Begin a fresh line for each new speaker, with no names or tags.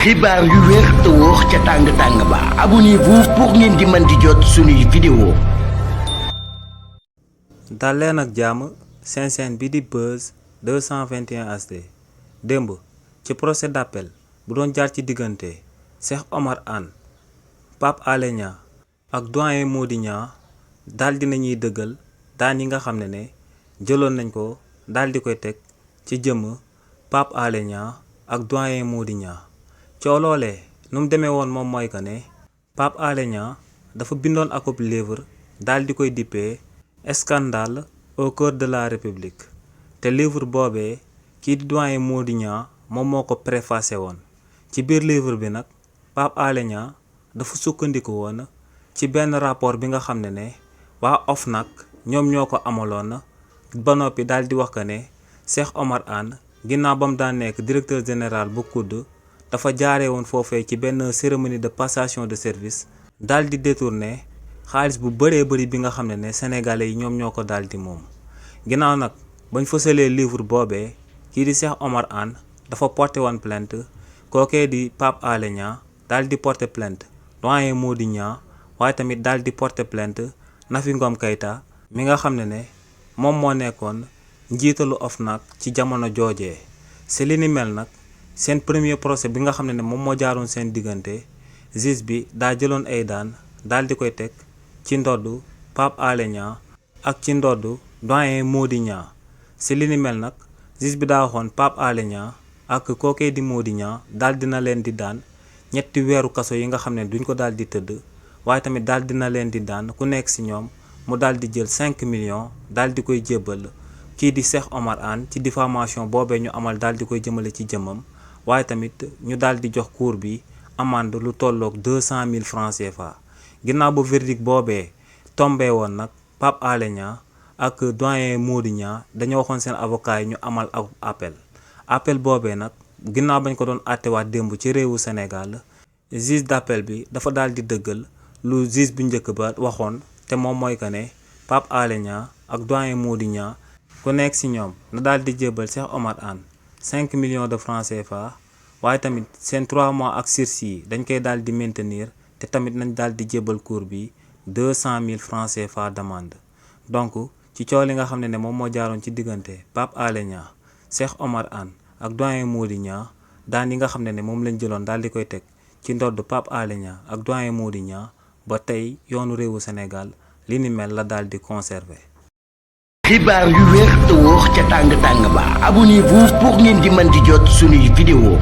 xibaar yu wér te wóor ca tàng-tàng ba abonnez-vous pour ngeen di mën di jot suñuy vidéo.
dal leen ak jàmm seen chaîne bi di Buzz 221 HD démb ci procès d'appel bu doon jaar ci diggante Cheikh Oumar Anne Pape Alé Niang ak doyen Mody Niang daal dinañuy dëggal daan yi nga xam ne jëloon nañ ko daal di koy teg ci jëmm Pape Alé Niang ak doyen Mody Niang. coo loolee nu mu demee woon moom mooy que ne Pape Alé Niang dafa bindoon akub livre daal di koy dippee scandale au cœur de la république te livre boobee kii di doyen Mody Niang moom moo ko préfacé woon ci biir livre bi nag Pape Alé Niang dafa sukkandiku woon ci benn rapport bi nga xam ne waa OFNAC ñoom ñoo ko amaloon ba noppi daal di wax que ne Cheikh Oumar Anne ginnaaw ba mu daan nekk directeur général bu COUD dafa jaaree woon foofee ci benn cérémonie de passation de service daal di détourné xaalis bu bëree bëri bi nga xam ne sénégalais yi ñoom ñoo ko daal di moom. ginnaaw nag bañ fësalee livre boobee kii di Cheikh Oumar Anne dafa porté woon plainte kookee di Pape Alé Niang daal di porté plainte doyen Mody Niang waaye tamit daal di porté plainte Nafi Ngom Keïta mi nga xam ne moom moo nekkoon njiitalu OFNAC ci jamono joojee si li ni mel nag. seen premier procès bi nga xam ne moom moo jaaroon seen diggante juge bi daa jëloon ay daan daal di koy teg ci ndoddu Pape Alé Niang ak ci ndoddu doyen Mody Niang si li ni mel nag juge bi daa waxoon Pape Alé Niang ak kookee di Mody Niang daal dina leen di daan ñetti weeru kaso yi nga xam ne duñ ko daal di tëdd waaye tamit daal dina leen di daan ku nekk si ñoom mu daal di jël 5 millions daal di koy jébbal kii di Cheikh Oumar Anne ci diffamation boobee ñu amal daal di koy jëmale ci jëmmam. waaye tamit ñu daal di jox cour bi amende lu tolloog 200 000 francs CFA ginnaaw bu verdict boobee tombé woon nag Pape Alé Niang ak doyen Mody Niang dañoo waxoon seen avocat yi ñu amal ak appel boobee nag ginnaaw bañ ko doon àttewaat démb ci réewu Sénégal juge d'appel bi dafa daal di dëggal lu juge bu njëkk ba waxoon te moom mooy que ne Pape Alé Niang ak doyen Mody Niang ku nekk ci ñoom na daal di jébbal Cheikh Oumar Anne 5 millions de francs CFA waaye tamit seen 3 mois ak sursis yi dañ koy daal di maintenir te tamit nañ daal di jébbal cour bi 200 000 francs CFA d'amende donc ci coow li nga xam ne moom moo jaaroon ci diggante Pape Alé Niang Cheikh Oumar Anne ak doyen Mody Niang daan yi nga xam ne moom lañ jëloon daal di koy teg ci ndodd Pape Alé Niang ak doyen Mody Niang ba tey yoonu réewu Sénégal li ni mel la daal di conserver.
xibaar yu wér te wóor ca tàng-tàng ba abonnez-vous pour ngeen di mën di jot suñuy vidéo.